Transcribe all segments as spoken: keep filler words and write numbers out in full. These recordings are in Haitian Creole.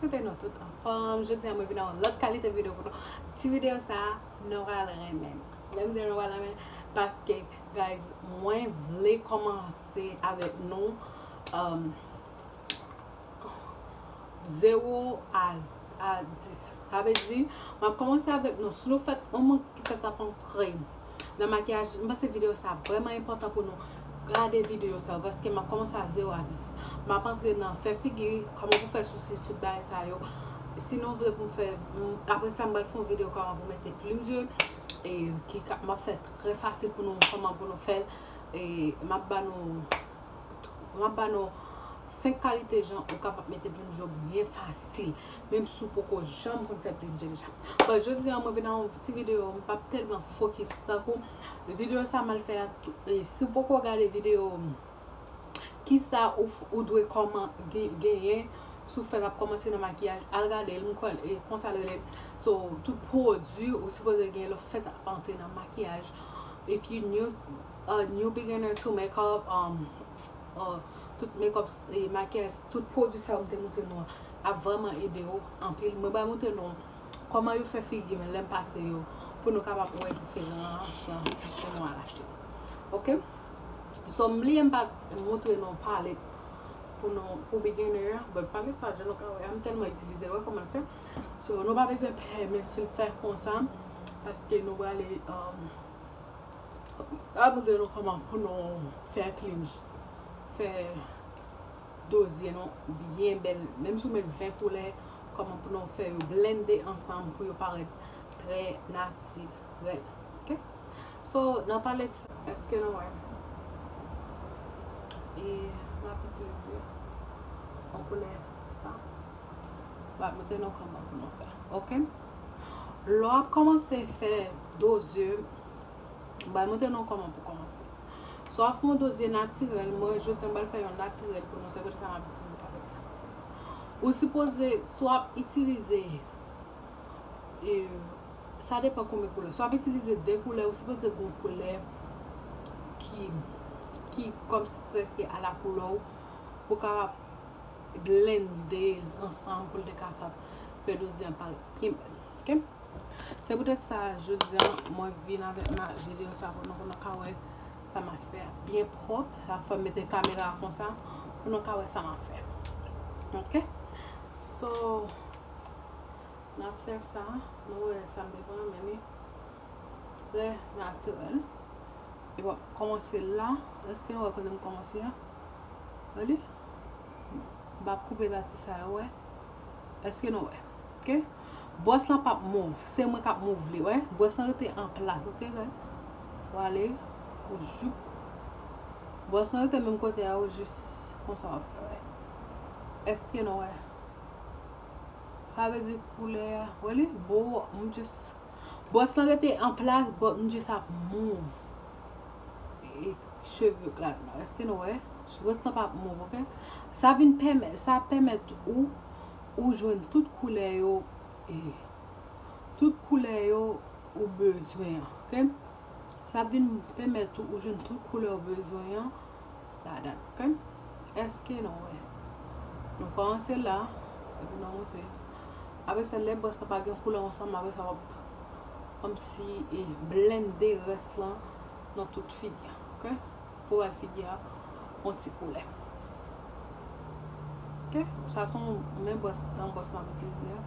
Swete nou tout anfòm. Jodi a mwen vin ak yon lòt kalite videyo pou nou. Ti videyo sa a, nou pral renmen l. Lè m di nou pral renmen l, paske, guys, mwen vle kòmanse avèk nou, um, zewo a, a dis. Sa vle di, m ap kòmanse avèk nou. Si nou fèt, yon moun ki fèt ap antre nan makiyaj, m panse videyo sa vrèman enpòtan pou nou gade videyo sa, paske m ap kòmanse a zewo a dis. M ap antre nan fè figi, kòman pou fè sousi, tout bagay sa yo. Si nou vle pou m fè, m, apre sa, m pral fè yon videyo kòman pou mete plim zye, e ki ka, m ap fè trè fasil pou nou, kòman pou nou fè l, e m ap ba nou, m ap ba nou senk kalite jan ou kapab mete plim zye w byen fasil, menm si w poko janm konn fè plim zye deja. Bon, jodi a, mwen vin ak yon ti videyo, m p ap tèlman fokis tankou videyo sa m al fè a, tou, e si w poko gade videyo, kisa ou, f- ou dwe kòman gen- genyen, si w fèk ap kòmanse nan makiyaj, al gade l, m kwè, e konsa l rele. So, tout pwodui ou sipoze gen lè w fèk ap antre nan makiyaj. If you new, a new beginner to makeup, um, uh, tout makeup, e makiyaj, tout pwodui sa yo m te montre nou an ap vrèman ede w anpil. Mwen pral montre nou kòman yo fè figi m lè m pase yo, pou nou kapab wè diferans lan, si ke nou al achte. Oke? So, m bliye m pa t montre nou palèt pou nou, pou beginner an. But palèt sa, jan nou ka wè a, m tèlman itilize l, wè kòman l fè. So, nou pa bezwen pè, men si l fè konsa, paske nou prale, um, ap montre nou kòman pou nou fè plim, fè dozye nou byen bèl. Menm si w met ven koulè, kòman pou nou fè yo blende ansanm pou yo parèt trè natirèl. Oke? So, nan palèt sa, èske nou wè? E m ap itilize yon koulè sa. M ap montre nou kòman pou nou fè. Oke? Lè w ap kòmanse fè dozye, m pral montre nou kòman pou kòmanse. Si w ap fè yon dozye natirèl, mwen, jodi a, m pral fè yon natirèl pou nou, se poutèt sa m ap itilize palèt sa. Ou sipoze, si w ap itilize, e, sa depann konbyen koulè. Si w ap itilize de koulè, ou sipoze gen yon koulè ki, ki kòmsi prèske alakoulè w, pou w kapab blende l ansanm pou l te kapab fè dozye an parèt byen bèl. Oke? Se poutèt sa, jodi a, mwen vin avèk ma videyo sa pou nou, pou nou ka wè sa m ap fè a byen pwòp. Sa fè m mete kamera a konsa, pou nou ka wè sa m ap fè. Oke? So, n ap fè sa, nou wè sa m te pran, men li trè natirèl. E bon, kòmanse la. Èske nou wè kote m kòmanse a? Gade. M p ap koupe pati sa yo, wè. Èske nou wè? Oke? Bwòs lan p ap move. Se mwen k ap move li, wè. Bwòs lan rete an plas, oke, guys? Ou ale, ou joup. Bwòs lan rete menm kote a, ou jis konsa w ap fè, wè. Èske nou wè? Sa vle di koulè a, wè li, bo, m jis Bwòs lan rete an plas, but m jis ap move, e, cheve klad la. Èske nou wè? Bwòs lan p ap move, oke? Sa vin pèmèt, sa pèmèt ou, ou jwenn tout koulè yo, e, tout koulè yo ou bezwen an, oke? Sa vin pèmèt ou, ou jwenn tout koulè ou bezwen an ladan l, oke? Èske nou wè? Nou kòmanse la, epi nou monte. Apre sa, lè bwòs lan pa gen koulè ansanm, apre sa, w ap kòmsi, e, blende rès lan nan tout figi a, oke? Pou bay figi a yon ti koulè. Oke? Sa se yon men bwòs, nan bwòs mwen ap itilize a.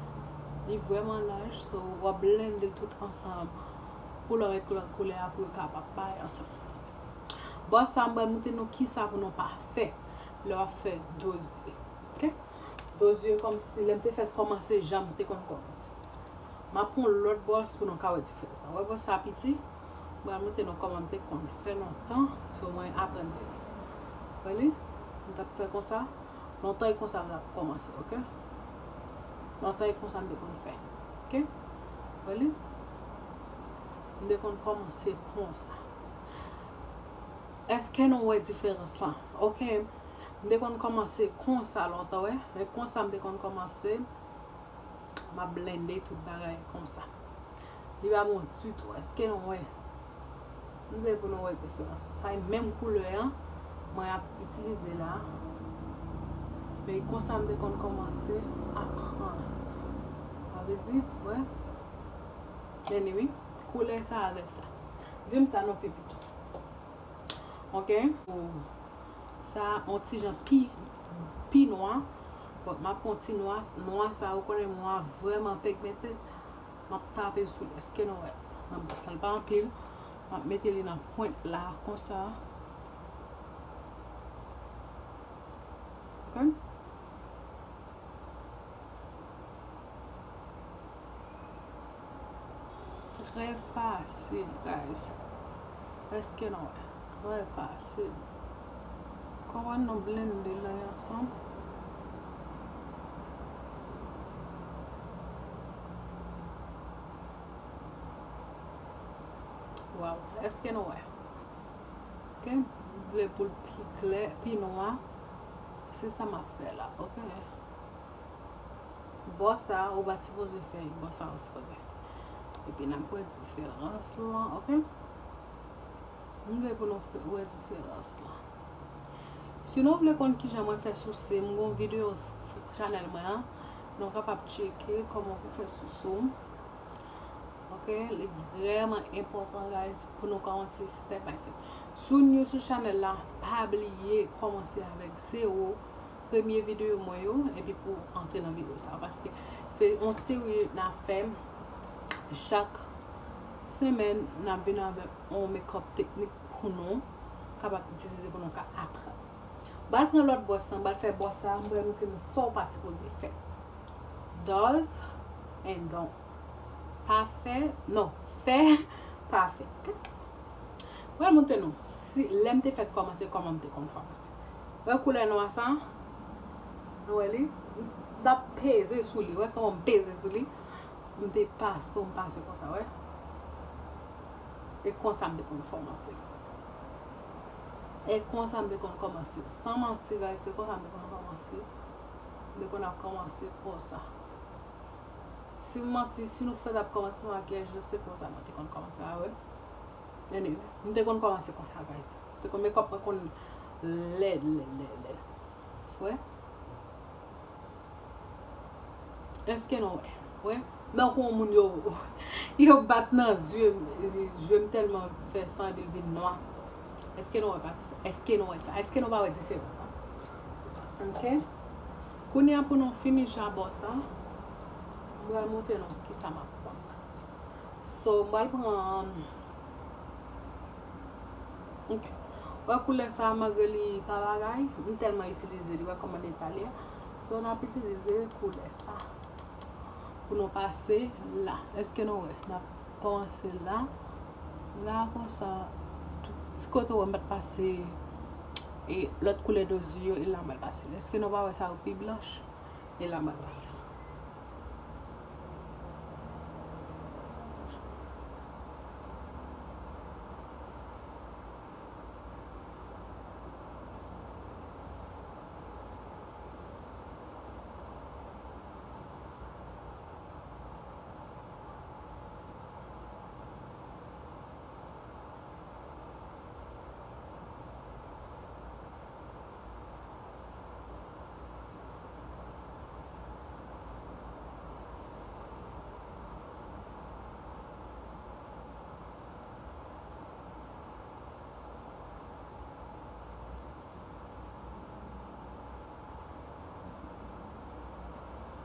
Li vrèman laj, so, w ap blende l tout ansanm pou lè w met koulè, koulè a pou yo kapab bay ansanm. Bò sa, m pral montre nou kisa pou nou pa fè lè w ap fè dozye. Oke? Dozye kòmsi lè m te fèk kòmanse, jan m te konn kòmanse. M ap pran yon lòt bwòs pou nou ka wè diferans lan. Wè bwòs sa piti? M pral montre nou kòman m te konn fè lontan, so mwen aprann de li. Wè li? M t ap fè konsa. Lontan e konsa m t ap kòmanse, oke? Lontan e konsa m te konn fè. Oke? Wè li? M te konn kòmanse konsa. Èske nou wè diferans lan? Oke. M te konn kòmanse konsa lontan, wè. Men konsa m te konn kòmanse. M ap blende tout bagay konsa. Li pa bon ditou. Èske nou wè? M vle pou nou wè diferans. Sa e menm koulè an mwen ap itilize la. Men konsa m te konn kòmanse aprann. Sa vle di, wè. Anyway, koulè sa avèk sa. Di m sa non pi pito. Ok? Sa, yon ti jan pi, pi nwa. Bon, m ap pran ti nwa, nwa sa, ou konnen nwa vrèman pigmented. M ap tape sou li. Èske nou wè? Nan bòs la, l pa anpil. M ap mete li nan pwent la, konsa. Ok? Trè fasil, guys. Èske nou wè? Trè fasil. Kòman nou blende l ansanm? Waw, èske nou wè? Ok, m vle pou l pi klè, pi nwa. Se sa m ap fè la, ok? Bò sa, ou pa t sipoze fè, bò sa, ou sipoze fè. Epi n ap wè diferans lan, ok? M vle pou nou fè, wè diferans lan. Si nou vle konn kijan mwen fè souse m, gon videyo sou chanèl mwen an, nou kapab tcheke kòman pou fè souse w. Ok, li vrèman enpòtan, guys, pou nou kòmanse step by step. Si w new sou chanèl la, pa bliye kòmanse avèk zewo, premye videyo mwen yo, epi pou antre nan videyo sa, paske se yon seri n ap fè chak semèn, n ap vin avèk yon makeup teknik pou nou kapab itilize, pou nou ka aprann. M pral pran lòt bwòs lan, m pral fè bwòs sa, m pral montre nou sa w pa sipoze fè. Does and don't. Pa fè, non, fè, pa fè. M pral montre nou, si, lè m te fèk kòmanse, kòman m te konn kòmanse. Wè koulè nwa sa? Nou wè li? M t ap peze sou li, wè kòman m peze sou li? M te pase, pou m pase konsa, wè. E konsa m te konn kòmanse. E konsa m te konn kòmanse. San manti, guys, se konsa m te konn kòmanse. M te konn ap kòmanse konsa. Si m manti, si nou fèk ap kòmanse makiyaj, se konsa mwen te konn kòmanse, pa vre? Anyway, m te konn kòmanse konsa, guys. M te konn makeup mwen konn lèd, lèd, lèd, lèd. Wè? Èske nou wè? Wè? Men kou yon moun yo, yo bat nan zye m, zye m tèlman fè san epi l vin nwa. Èske nou wè pati sa? Èske nou wè sa? Èske nou pa wè diferans la? Ok? Kounye a pou nou fini jabò sa, m pral montre nou kisa m ap pran. So, m pral pran, ok. Wè koulè sa, malgre li pa bagay, m tèlman itilize li, wè kòman li pale a. So, n ap itilize koulè sa pou nou pase la. Èske nou wè? N ap kòmanse la. La konsa, tout ti kote w wè m pa t pase e lòt koulè do zye yo, e la m pral pase. Èske nou pa wè sa yo pi blanch? E la m pral pase.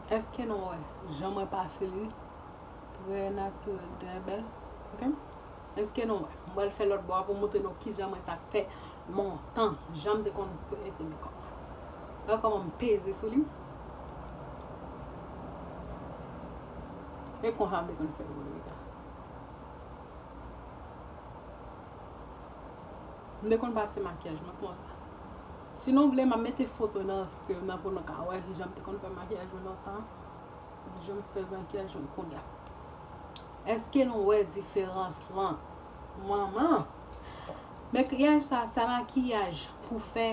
Èske nou wè jan mwen pase li? Trè natirèl, trè bèl. Ok? Èske nou wè? M pral fè lòt bò a pou montre nou kijan mwen t ap fè lontan. Jan m te konn mete makeup la. Wè kòman m peze sou li? E konsa m te konn fè pou li la. M te konn pase makiyaj mwen konsa. Si nou vle, m ap mete foto nan, nan pou nou ka wè jan m te konn fè makiyaj mwen lontan. Jan m fè makiyaj mwen kounye a. Èske nou wè diferans lan? Manman! Makiyaj sa, sa makiyaj pou fè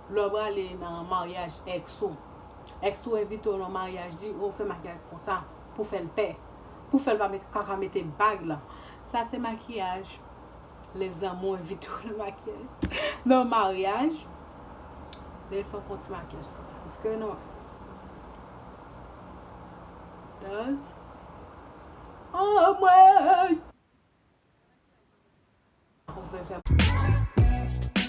lè w prale nan maryaj èks ou. Èks ou envite w nan maryaj li, ou fè makiyaj konsa pou fè l pè. Pou fè l pa met, kaka mete bag lan. Sa se makiyaj lèzanmi envite w nan maryaj. Nan maryaj, Lè sa w fè yon ti makyaj konsa. Èske nou? Dance. Oh my! Ou fè fè.